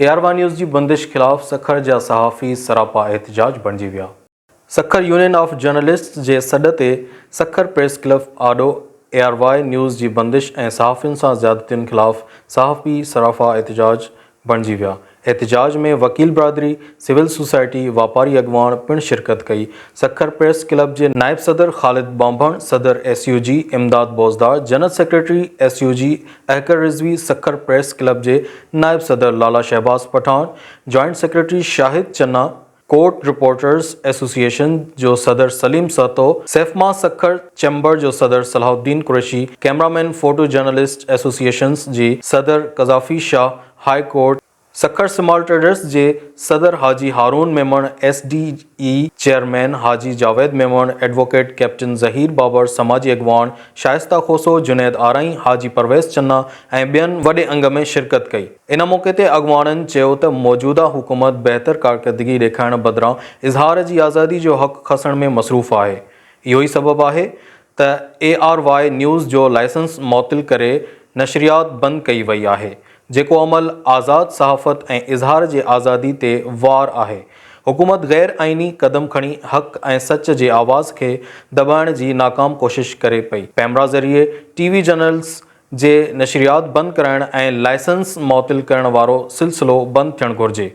اي R Y news جي بندش خلاف سکر جا صحافي سراپا احتجاج بڻجي ويا. سکر يونين آف جرنلسٽس جي سڏ تي سکر پريس ڪلب آڏو اي آر وائي نيوز جي بندش ۽ صحافين سان زيادتين خلاف صحافي سراپا احتجاج بڻجي ويا. احتجاج ۾ وڪيل برادري، سول سوسائٽي، واپاري اڳواڻ پڻ شرڪت ڪئي. سکر پريس ڪلب جي نائب صدر خالد ٻانڀڻ، صدر S U G Imdad Bozdar, general secretary S U G Ahqar Rizvi, Sukkur press club جي نائب صدر Lala Shahbaz Pathan, joint secretary Shahid Channa, court reporters association جو صدر سليم سهتو، سيفما سکر چيمبر جو صدر Salahuddin Qureshi, cameraman photo journalist associations جي صدر Qazzafi Shah, high court Sukkur small traders جي صدر Haji Haroon Memon, S D E chairman Haji Javed Memon, advocate captain Zaheer Babar, سماجي اڳواڻ شائسته کوسو، جنيد آرائين، حاجي پرويز چنا ۽ ٻين وڏي انگ ۾ شرڪت ڪئي. ان موقعي تي اڳواڻن چيو ته موجوده حڪومت بهتر ڪارڪردگي ڏيکارڻ بدران اظهار جي آزادي جو حق کسڻ ۾ مصروف آهي، اهو ئي سبب آهي ته اي آر وائي نيوز جو لائسنس معطل ڪري نشريات بند ڪئي وئي آهي، جيڪو عمل آزاد صحافت ۽ اظهار جي آزادي تي وار آهي، حڪومت غير آئيني قدم کڻي حق ۽ سچ جي آواز کي دٻائڻ جي ناڪام ڪوشش ڪري پئي، پيمرا ذريعي ٽي وي چينلز جي نشريات بند ڪرائڻ ۽ لائسنس معطل ڪرڻ وارو سلسلو بند ٿيڻ گهرجي.